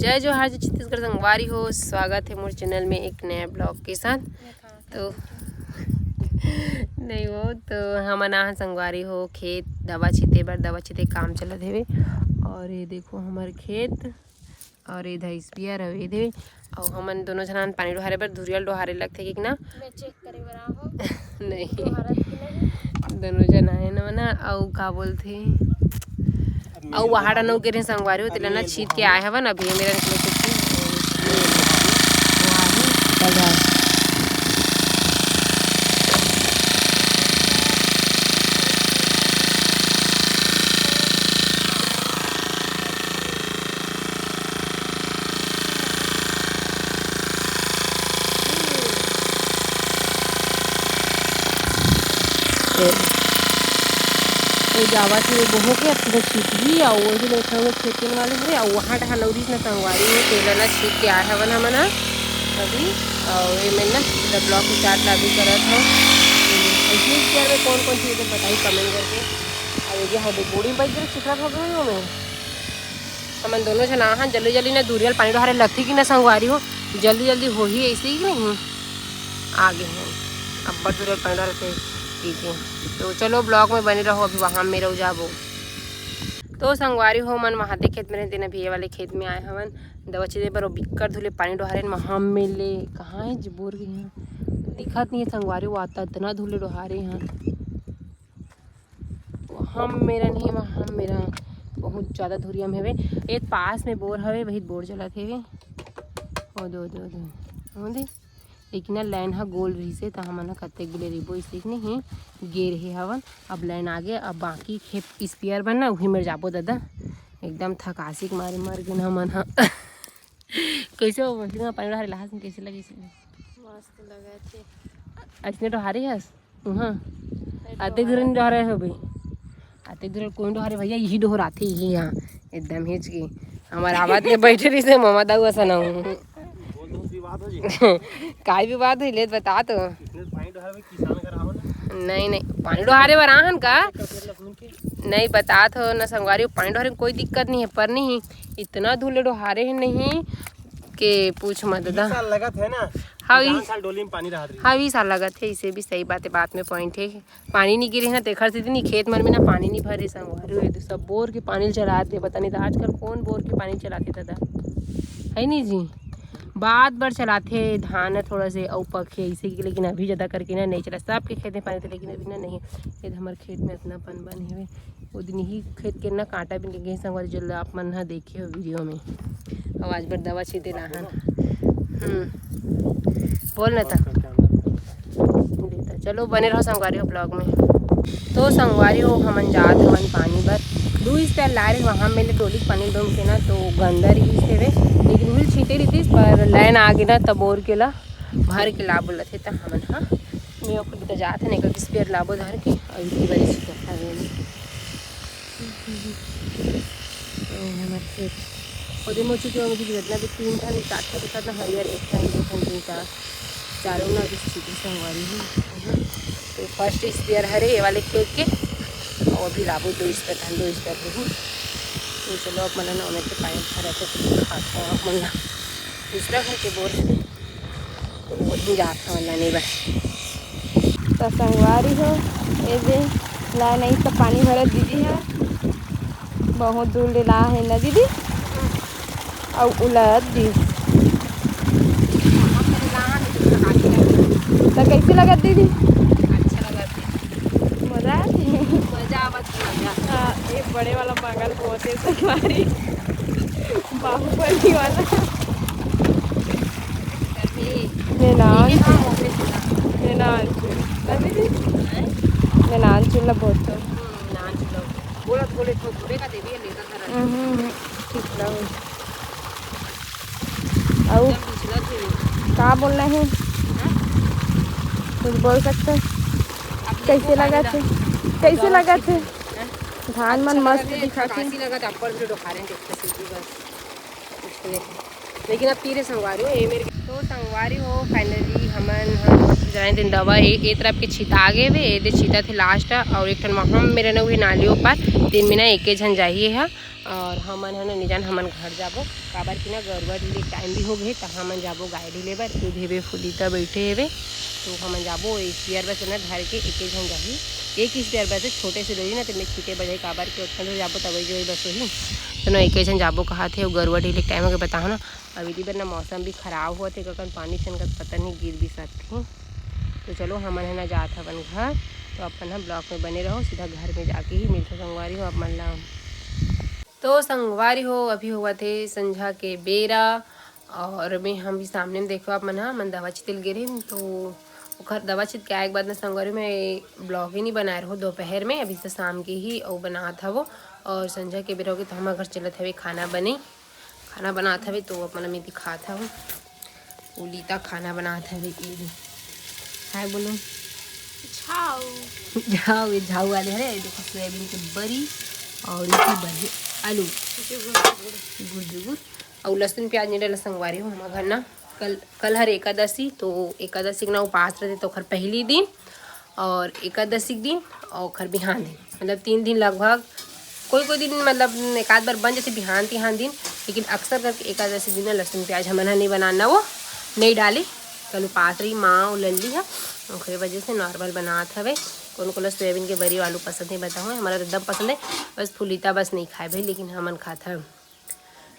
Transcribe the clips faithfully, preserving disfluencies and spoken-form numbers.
जय जोहार, जय छत्तीसगढ़ संगवारी हो, स्वागत है मोर चैनल में एक नया ब्लॉग के साथ। तो नहीं हो तो हमन आहा संगवारी हो खेत दवा छिते बर, दवा छिते काम चलत हेवे। और ये देखो हमर खेत, और ये दे स्पेयर हवे दे, और हमन दोनों झनान पानी डोहारे बर धुरियल डोहारे लगथे कि ना? मैं चेक करे बर आहो। नहीं, दोनों झन आए ना मना, अउ का बोलथे, अउ वहाड़ा नौ के रे संगवारी हो, तेला ना छीत के आए हवन। अभी ये मेरा निकले कुछ नहीं। वो जावत हे, बोहो के अब तो छिटही, अउ वो जो लेखा वो खेतन वाले हरे, अउ वहाँ डहा लौरिस न संगवारी हो, तेला ना छीट के आए हवन हमन ह अभी। अउ ये में ना ब्लॉग उचाट ला भी करत हो। इसमें में कौन कौन चीज़ बताई कमेंट करके। अउ ये हम बूढ़ी बज गए, चिकरा हो गए हो में। हमन दोनों झन आहा जल्दी जल्दी ना दूरियल पानी डोहारे लगथे कि ना संगवारी हो, जल्दी जल्दी होही ऐसे ही नहीं। आगे हैं अब्बड़ दूरियल पानी डोहारे के। तो चलो ब्लॉग में बने रहो, अभी वहाँ में रह जाबो। तो संगवारी हो मन वहाँ दे खेत में रहते ना, भैया वाले खेत में आए हवन दवा छिते बर। बिक्कर धुले पानी डोहारे वहाँ में ले, कहाँ है जी बोर गई हैं, दिखत नहीं है संगवारी हो, आता इतना धुले डोहारे हैं। हम मेरा नहीं, हम मेरा बहुत ज़्यादा धुरिया में हवे। एक पास में बोर हवे, वही बोर चलत हवे। ओ दो, दो, दो। हो दे। लेकिन ना लाइन ह गोल रहिसे, त हमन ह कतेक बिले रिबो इसे नहीं गे रहे हवन। अब लाइन आगे, अब बाकी खेत स्पेयर बर ना, उही मेर जाबो दादा। एकदम थकासी के मारे मर गेन हमन ह। कैसे हो मछली में पानी डोहारे लहास में कैसे लगी? मस्त लगत हे। अइसने डोहारे हस? उहाँ। अतेक दूर नहीं डोहारे हो भाई, अतेक दूर कोई डोहारे भैया, यही डोहराथे यही यहाँ एकदम हेच के। हमार आवाज के बैठे रही से ममा दाऊ असन हूँ। बोल दो, विवाद हो जी। काय विवाद होई, ले बता तो। इसने पानी डोहारे में किसान घर आवन। नहीं, नहीं, पानी डोहारे बर आहन का? कतेक लसुन के? नहीं, बतात हो ना संगवारी, पानी डोहारे में कोई दिक्कत नहीं है, पर नहीं, इतना धूल डोहारे है नहीं के पूछ मत दादा। बीस साल लगत है ना, हाँ, पचास ई साल डोली में पानी रहत रही। हाँ, बीस साल लगत है, इसे भी सही बात है, बात में पॉइंट है। पानी नहीं गिरे ना, तेखर सेती नहीं, खेत मन में ना पानी नहीं भरे संगवारी हो, सब बोर के पानी चलाते, पता नहीं तो आजकल कौन बोर के पानी चलाते दादा, है नहीं जी। बात बर चलाथे धान ह थोड़ा से अउ पखे ऐसे की, लेकिन अभी ज़्यादा करके ना नहीं चला। सबके खेत में पानी थे, लेकिन अभी ना नहीं। ये हमर खेत में इतना पन बन हेवे। वो दिन ही खेत के ना कांटा भी निकल गए संगवारी, जो आप मन ह देखे हो वीडियो में। आवाज बर दवा छीते लाहन। हम्म, बोल ना ता। देता। चलो बने रहो संगवारी हो ब्लॉग में। तो संगवारी हो हमन जात हमन पानी बर। दू स्पेयर लाए रहे वहाँ में ले डोली के पानी डोम के ना तो गंदा रही से वे, लेकिन उहिल छीटे रही पर लाइन आ गई ना तब बोर के ला भर के ला बोलत हे त हमन हा मैं ओकर तो जात है नहीं स्पेयर लाबो धर के और इतनी बड़ी छीटा था। ओ, हमर खेत। ओदे मोचू के ओमे जितना भी तीन ठन, चार ठन दिखत ना हरियर, एक ठन, दो ठन, तीन ठन, चारों ना अभी सीधी संगवारी है। तो फर्स्ट स्पेयर हरे ये वाले खेत के, और अभी लाबो दो स्पेयर, दो स्पेयर होही। तो चलो, अब मन ना ओमे के पाइप भरा के खाता हूँ, अब मन ना दूसरा घर के बोर से वही जात हवन लाने बर। त संगवारी हो, ए दे ला नहीं त पानी भरत दीदी ह, बहुत दूर ले ला है ना दीदी, अउ उलत दी। त कैसे लगत दीदी? अच्छा लगत। मजा आथे। मजा आवत हे, मजा। हाँ, एक बड़े वाला बंगाल बहुत है संगवारी, बाहुबली वाला। नेनान, नेनान, नेनान चूल्हा बहुत है। हम्म, हम्म, ठीक लगा। अउ का बोलना है? कुछ बोल सकते हैं? कैसे लगा थे? कैसे लगा थे? धान मन मस्त दिखा थे। लेकिन अब तीरे संगवारी हो, ये मेरे तो संगवारी हो, finally हमन हम जाने दिन दवा ए, ए तरफ के छिता गे वे, ए दे छिता थे लास्ट, और एक ठन वहाँ मेरे न हुए नाली ऊपर, तीन महीना एके झन जाही है। और हमन ह ना, नहीं जान, हमन घर जाबो, काबर कि ना गरुवा ढीले टाइम भी हो गए, त हमन जाबो गाय ढीले बर। ये भेबे फुलीता बैठे हेवे, तो हमन जाबो स्पेयर बस ना धर के, एक झन जाही, एक स्पेयर बस छोटे से डोली ना, तेमे छीटे बजाई, काबर के ओतना दूर जाबो तब जो बस होही। तो ना एक झन जाबो कहा थे, गरुवा ढीले टाइम हो गए, बताओ ना। अभी दी बर ना मौसम भी खराब होत हे, कखन पानी छनकत पता नहीं गिर भी सकथे। तो चलो, हमन ह ना जात हवन घर, तो अपन ह ब्लॉग में बने रहो, सीधा घर में जाके ही मिलथो संगवारी हो अपन ला। तो संगवारी हो, अभी होवत हे संझा के बेरा, और मैं हम भी सामने में देखो, आप मन ह, मन दवा छिते ल गे रहिन, तो ओखर दवा छित के आए के बाद ना संगवारी, मैं ब्लॉग ही नहीं बनाए रहो दोपहर में, अभी तो शाम के ही अउ बनात हवो। और संझा के बेरा होगे, तो हमर घर चलत हवे खाना बने, खाना बनात हवे, तो अपन मैं दिखात हवो। उलिता खाना बनात हवे, ये दे। हाय बोलो। झाऊ। झाऊ, ये झाऊ वाले हरे, ये देखो सोयाबीन के बरी और इसी बरी आलू। जुगुर, जुगुर। गुड़ जुगुर। और लहसुन प्याज नहीं डाला संगवारी हो हमर घर ना। कल, कल हर एकादशी, तो एकादशी के ना उपास रहते, तो ओखर पहली दिन और एकादशी के दिन और ओखर बिहान दिन, मतलब तीन दिन लगभग। कोई कोई दिन मतलब एक आध बार बन जाथे बिहान तिहान दिन, लेकिन अक्सर करके एकादशी दिन ना लहसुन प्याज हमन ह नहीं बनाना, वो नहीं डाली। कल उपास रही माँ और लल्ली ह, ओकरे वजह से नॉर्मल बनात हवे। कोनो कोनो सोयाबीन के बरी आलू पसंद है, बताओ, हमारा तो एकदम पसंद है, बस फुलीता बस नहीं खाए भाई, लेकिन हमन खात हन।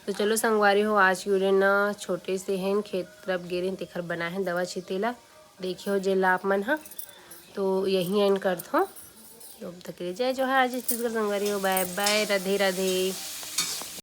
तो चलो संगवारी हो, आज की वीडियो ना छोटे से हैं, खेत तरफ गे रहे, तेखर बना है दवा छितेला, देखे हो जेला आप मन ह। तो यही एंड करथो। तो अब तक के लिए जय जोहार, जय छत्तीसगढ़ संगवारी हो, बाय बाय, राधे राधे।